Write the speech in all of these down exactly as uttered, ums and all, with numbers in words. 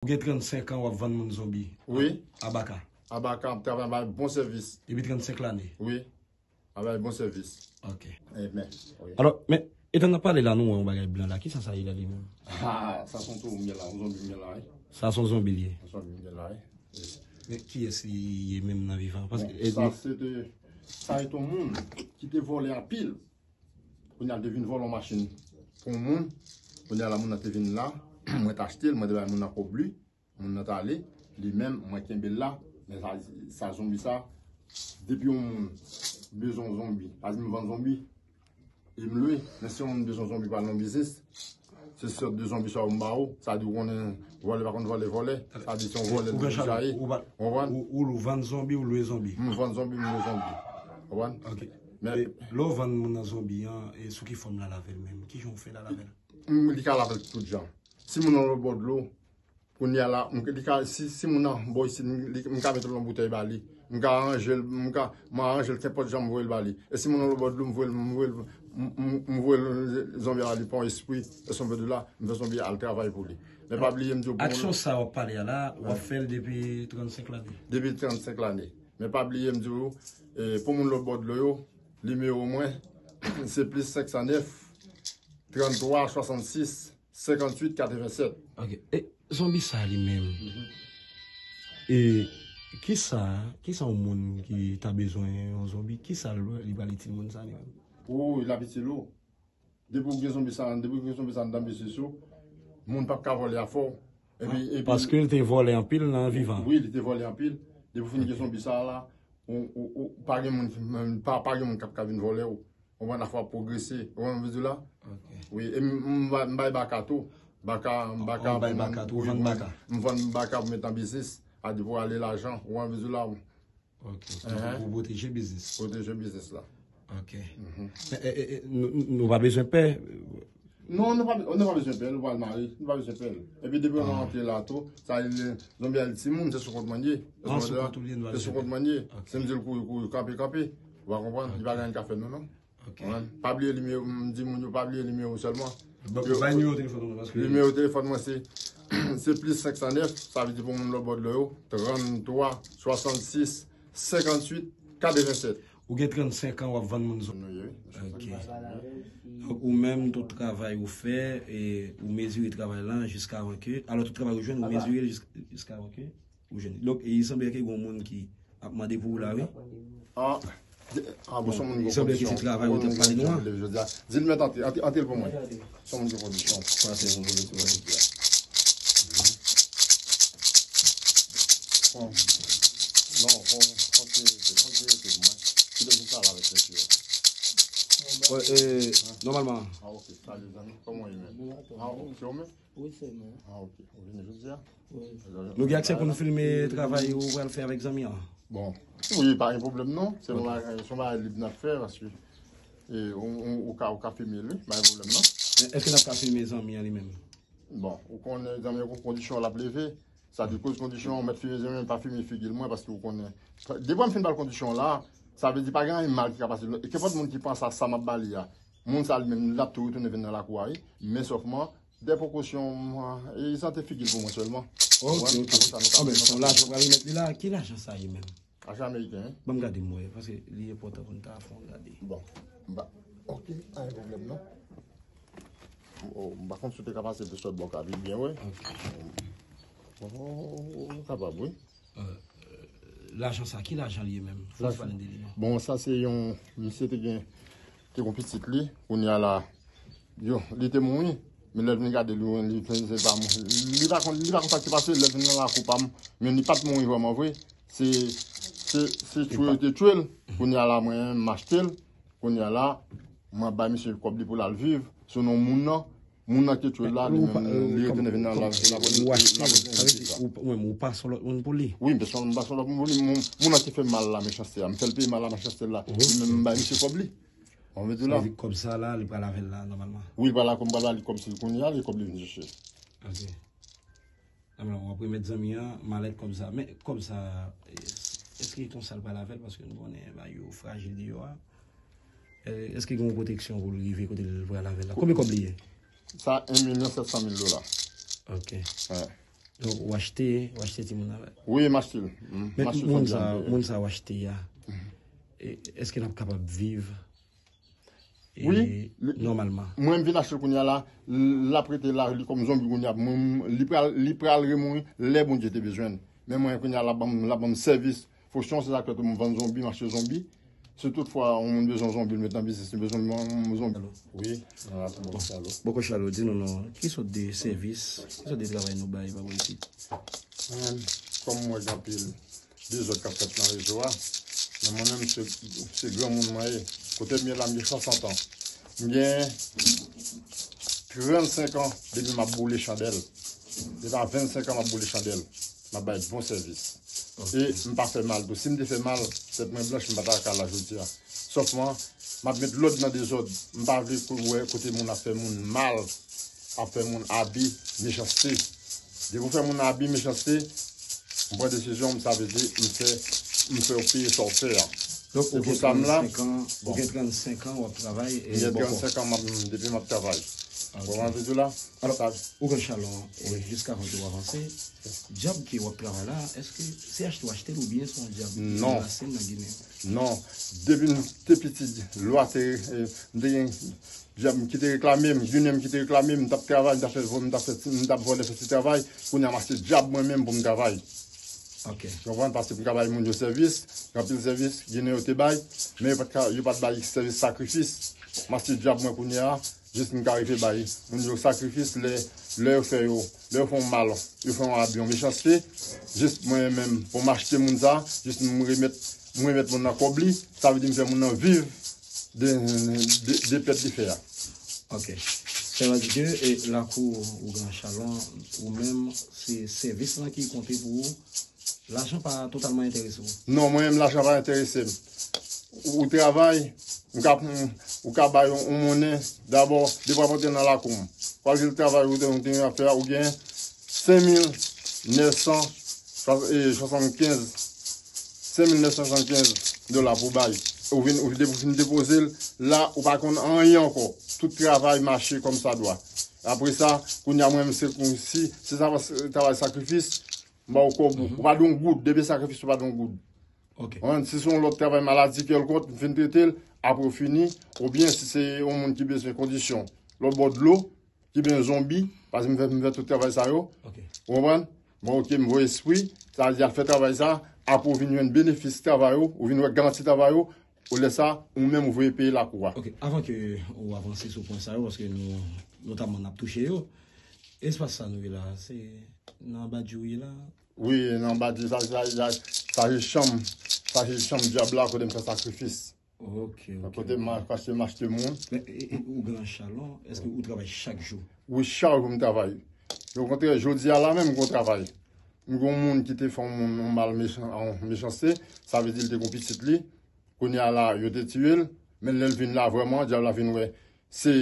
Ou gen trannsenk an, w ap vann moun zonbi. Wi. A Baka. A Baka, m ap travay, m bay bon sèvis. Depi trannsenk lane. Wi. M ap bay bon sèvis. Ok. Amen. Wi. Alò, men, etan n ap pale la, nou wè yon bagay blan la. Kisa sa ye la li menm? Ah, sa se yon tou m gen la, yon zonbi m gen la, wi. Sa se yon zonbi li ye. Yon zonbi m gen la, wi. Wi. Men kiyès li ye menm nan vivan? Paske, bon, e, sa se te, sa se te yon moun ki te vòlè anpil. Kounye a, l te vin vòlè yon machin pou yon moun. Kounye a la, moun nan te vin la. Mwen te achte l, mwen te bay moun nan kòb li. Moun nan t ale. Li menm, mwen kenbe l la. Men sa, sa zonbi sa, depi yon moun bezwen yon zonbi, pa di m vann zonbi, e m lwe. Men si yon moun bezwen zonbi pou al nan biznis, se sòt de zonbi sa yo m ba ou. Sa di ou konnen vòlè pa konn vòlè vòlè. Sa di se yon vòlè l deja ye. Ou konprann? Ou, ou vann zonbi, ou lwe zonbi. M vann zonbi, m lwe zonbi. Ou konprann? Ok. Men e lè w vann moun nan zonbi an, e sou ki fòm l al avè l menm? Kijan w fè l al avè l? M, li ka al avè l tout jan. Si moun nan lòt bò dlo, kounye a la, m, li ka, si, si moun nan bò isit, m, li, m ka mete l nan boutèy ba li. M ka aranje l, m ka, m aranje l kenpòt jan m voye l ba li. E si moun nan lòt bò dlo, m voye l, m voye l, m, m, m voye l zonbi a li pa yon espri, e zonbi de la, m fè zonbi a al travay pou li. Men pa bliye m di w pou moun. Aksyon sa w ap pale a la, w ap fè l depi trannsenk lane. Depi trannsenk lane. Men pa bliye m di w, e, pou moun lòt bò dlo yo, nimewo mwen, se plis senk san nèf, tranntwa swasannsis, senkantuit katrevennsèt. Ok. E zonbi sa li menm? E kisa, kisa yon moun ki ta bezwen yon zonbi, kisa l, li pral itil moun sa li menm? Oh, l ap itil ou. Depi w gen zonbi sa, depi w gen zonbi sa anndan biznis ou, moun p ap ka vòlè afè w. Epi, epi paske l te vòlè anpil nan vivan. Wi, li te vòlè anpil. Depi w fin gen zonbi sa la, ou, ou, ou, pa gen moun ki, pa, pa gen moun k ap ka vin vòlè w. Ou konprann, afè w ap pwogrese. Ou konprann sa m vle di w la? Ok. Wi, e m, m, m bay baka tou. Baka, baka, bay baka tou, ou vann baka. M vann baka pou met nan biznis. A di pou ale lajan. Ou konprann sa m vle di w la? Ok. Pou pwoteje biznis. Pwoteje biznis la. Ok. Men, e, e, e, nou, nou pa bezwen pè. Non, nou pa, nou pa bezwen pè l, nou pa mare, nou pa bezwen pè l. Epi depi nou rantre la tou, sa li, zonbi a li timoun, se sou kont mwen l ye. Ah, sou kont ou l ye, nou pa bezwen pè. Se sou kont mwen l ye. Ok. Se m di l kouri, kouri, kanpe, kanpe. Ou pa konprann? Li pa gen anyen l ka fè nou, non. Ok. Ou konprann? Pa bliye nimewo, m di moun yo pa bliye nimewo sèlman. Bon, bay nimewo telefòn ou, paske nimewo telefòn mwen se, se plis senk san nèf, sa vle di pou moun lòt bò dlo yo, tranntwa swasannsis senkantuit katrevennsèt. Ou gen trannsenk an, w ap vann moun zonbi. Nou ye, wi. Ok. Donk, ou menm, tout travay ou fè, e, ou mezire travay lan jiskavan ke, alò, tout travay ou jwenn, ou mezire l jis-, jiskavan ke ou jwenn. Donk, e, il semblerait ke gen moun ki ap mande pou ou la, wi. Ah, de, ah, bon, son moun gen kondisyon. Il semblerait ke se travay ou t ap pale nou an. Di l mèt antre, antre, antre l pou mwen. Son moun gen kondisyon. Sa se yon moun gen kondisyon. Bon. Non, fò, fò ke, fò ke, fò ke mwen. Ki lè nou pale avèk mesye yo? Wè, e, nòmalman. Ah, ok. Salut, zanmi. Kòman w ye menm? Ah, ok. Se ou menm? Wi, se mwen. Ah, ok. Ou vini jodi a? Wi. Nou gen aksè pou nou filme travay ou pral fè avèk zanmi an? Bon. Wi, pa gen pwoblèm non. Se yon bagay, se yon bagay lib n ap fè paske, e, ou, ou, ou ka, ou ka filme l, wi. Pa gen pwoblèm non. Men èske n ap ka filme zanmi an li menm? Bon, ou konnen zanmi an gen kondisyon l ap leve. Sa di koz kondisyon, ou mèt filme zanmi an, pa filme figi l mwen, paske ou konnen. Depi m fin ba l kondisyon la, sa vle di pa gen anyen mal ki ka pase. E kenpòt moun ki panse a sa m ap ba li a, moun sa li menm, l ap tou retounen vin nan lakou a, wi. Men sòfman, de prekosyon, e, li sante figi l pou mwen sèlman. Ok, ok. Apre sa, nou ka... Ah, men se yon lajan w pral remèt li la. Ki lajan sa ye menm? Lajan ameriken, wi. Ban m gade m wè, paske li enpòtan pou n ta fè yon gade. Bon, m pa, ok, pa gen pwoblèm non. Oh, m pa konn si w te ka pase de sòt bò ka vin byen, wi. Ok. Oh, kapab, wi. Euh, lajan sa, ki lajan li ye menm? Fò w pale de li non. Bon, sa se yon, misye te gen, te gen pitit li, kounye a la, yo, li te mouri, men lè l vin gade li, li, se pa mouri. Li pa konn, li pa konn sa k te pase, lè l vin nan lakou pa m, men li pa t mouri vrèman vre. Se, se, se tchwe yo te tchwe l. Kounye a la, mwen, m achte l. Kounye a la, mwen bay misye kòb li pou l al viv sou non moun nan. Moun nan ki te tchwe l la, li menm, li retounen vin nan la, la, ou achte l, sa vle di ou, ou menm, ou pase yon lòt moun pou li? Wi, m pase yon, m pase yon lòt moun pou li. Moun, moun nan ki fè mal la, mechanste a, m fè l peye mal la, mechanste la. Li menm, m bay misye kòb li. Ou konprann sa m vle di w la? Sa vle di kòb sa la, li pral avè l la, nòmalman? Wi, li pral la, m pral ba li kòb si l kounye a, li kòb li vin chèche. Ok. Nòmalman, w ap remèt zanmi an malèt kòb sa. Men kòb sa, èske li t yon sa l pral avè l? Paske nou konnen bagay yo frajil deyò a. Eh, èske gen yon pwoteksyon pou l rive kote l pral avè l la? Konbyen kòb li ye? Sa, en milyon sèt san mil dola. Ok. Wi. Donk, ou achte, ou achte timoun nan. Wi, m achte l. Mm, m Men achte moun sa, moun sa ou achte a, e, èske l ap kapab viv e, Wi, li- nòmalman? Mwen, m vin achte l kounye a la, l ap rete la, li kòm zonbi kounye a. Mwen, li pral, li pral remouri lè Bondye te bezwen l. Men mwen, kounye a, l ap ban m, l ap ban m sèvis. Fosyon, se sa k fè tou m vann zonbi, m achte zonbi. Si toutfwa yon moun bezwen zonbi, l met nan biznis, li bezwen yon zonbi. Alo. Wi, mwen ap bon, alo. Bòkò Chalo, di nou non, ki sòt de sèvis, ki sòt de travay nou bay pa bò isit? Mwen, kòm mwen gen anpil dezòd k ap fèt nan rezo a, men mwen menm, se, se granmoun mwen ye. Kote m ye la, m gen swasant an. M gen trannsenk an depi m ap boule chandèl. Depi a vennsenk an, m ap boule chandèl. M ap bay bon sèvis. E m pa fè mal tou. Si m te fè mal, tèt mwen blanch, m pa ta ka la jodi a. Sòf mwen, m ap met lòd nan dezòd. M pa vle ko-, wè kote moun ap fè moun mal, ap fè moun abi, mechanste. Depi w fè moun abi, mechanste, m pran desizyon, sa vle di, m fè, m fè w peye sa w fè a. Donk, ou gen trannsenk an, ou gen trannsenk an, w ap travay, e m gen trannsenk an, m ap, depi m ap travay. Ou konprann sa m vle di w la? Alò, Ougan Chalon, e, jiskavan ke w avanse, djab ke w ap travay la, èske se achte w achte l oubyen se yon djab ki rasin nan Ginen? Non. Depi m te piti, lwa te, e, m te gen djab ki te reklame m, Ginen ki te reklame m, m t ap travay, m t ap fè, m t ap fè, m t ap vòlè fè ti travay, kounye a m achte djab mwen menm pou m travay. Ok. Ou konprann? Paske m ka bay moun yo sèvis, gen anpil sèvis, Ginen yo te bay, men yo pa t ka, yo pa t bay sèvis sakrifis. M achte djab mwen kounye a, jis m ka rive bay moun yo sakrifis lè, lè yo fè yo, lè yo fè yon mal, yo fè yon abi, yon mechanste, jis mwen menm, pou m achte moun sa, jis m remèt, m remèt moun nan kòb li, sa vle di m fè moun nan viv de, de, de pèt li fè a. Ok. Sa vle di ke, e, lakou Ougan Chalon, ou menm, se sèvis lan ki konte pou ou, lajan pa totalman enterese w? Non, mwen menm, lajan pa enterese m. Ou, ou travay, ou ka, ou ka bay yon, yon monnen, dabò, depi w ap antre nan lakou m. W ap di l travay ou te, ou te ap fè a, ou gen senk mil nèf san swasannkenz, senk mil nèf san swasannkenz dola pou bay. Ou vin, ou, depi w fin depoze l, la, ou pa konn anyen ankò. Tout travay mache kòm sa dwa. Apre sa, kounye a mwen menm, se konsi, se sa, travay sakrifis, m ba w kòb ou. Ou pa dwe yon goud, depi sakrifis ou pa dwe yon goud. Ok. Ou konprann? Si se yon lòt travay maladi kèlkonk, m fin trete l, apre w fini, oubyen si se yon moun ki bezwen kondisyon, lòt bò dlo, ki bezwen zonbi, paske m fè, m fè tout travay sa yo. Ok. Ou konprann? Bon, ok, m voye espri, sa vle di al fè travay sa, apre w vin jwenn benefis travay ou, ou vin wè garanti travay ou, ou lè sa, ou menm ou voye peye lakou a. Ok, avan ke ou avanse sou pwen sa yo, paske nou, notamman n ap touche yo, espas sa nou ye la, se nan Badjou ye la? Wi, nan Badjou, sa, sa, sa, sa se chanm, sa se chanm dyab la kote m fè sakrifis. Ok, ok. Kote m a-, kote m achte moun. Men, e, e, Ougan Chalon, èske ou travay chak jou? Wi, chak jou m travay. Okontrè, jodi a la menm, m gon travay. M gon moun ki te fè yon moun yon mal mechan-, yon mechanste, sa vle di l te gon pitit li. Kounye a la, yo te tiye l, men lè l vin la vrèman, dyab la vin wè se,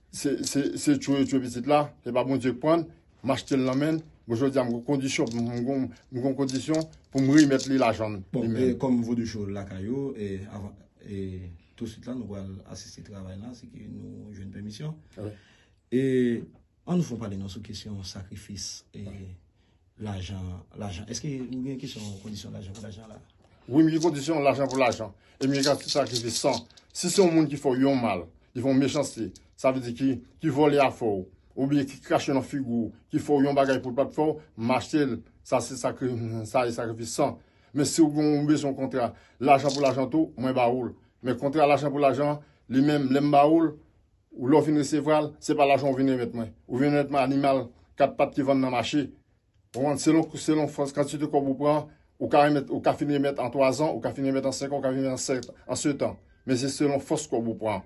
se, se, se tchwe yo tchwe pitit la, se pa Bondye k pran l, m achte l nan men l. Bon, jodi a, m gon kondisyon, m gon, m gon kondisyon pou m remèt li lajan l, bon, li menm. E, kòm Vodou Show lakay ou, e, avan, e, tousuit la, nou pral asiste travay la, si ke nou jwenn pèmisyon. Wi. E, ann nou fè yon pale non sou kesyon sakrifis, e, lajan, lajan. Èske ou gen kesyon, kondisyon lajan pou lajan la? Wi, m gen kondisyon lajan pou lajan. E m gen kondisyon sakrifis san. Si se yon moun ki fè w yon mal, ki fè w mechanste, sa vle di ki, ki vòlè afè w, oubyen ki krache nan figi w, ki fè w yon bagay pou l pa t fè w, m achte l. Sa se sakri-, sa se sakrifis san. Men si w gen, ou bezwen yon kontra lajan pou lajan tou, mwen ba ou l. Men kontra lajan pou lajan, li menm, lè m ba ou l, ou lè w fin resevwa l, se pa lajan w vin remèt mwen. Ou vin remèt mwen animal kat pat ki vann nan mache. Ou konprann? Selon, selon fòs kantite kòb ou pran, ou ka remèt, ou ka fin remèt an twa zan, ou ka fin remèt an senk an, ou ka fin remèt an sèt, an sèt an. Men se selon fòs kòb ou pran.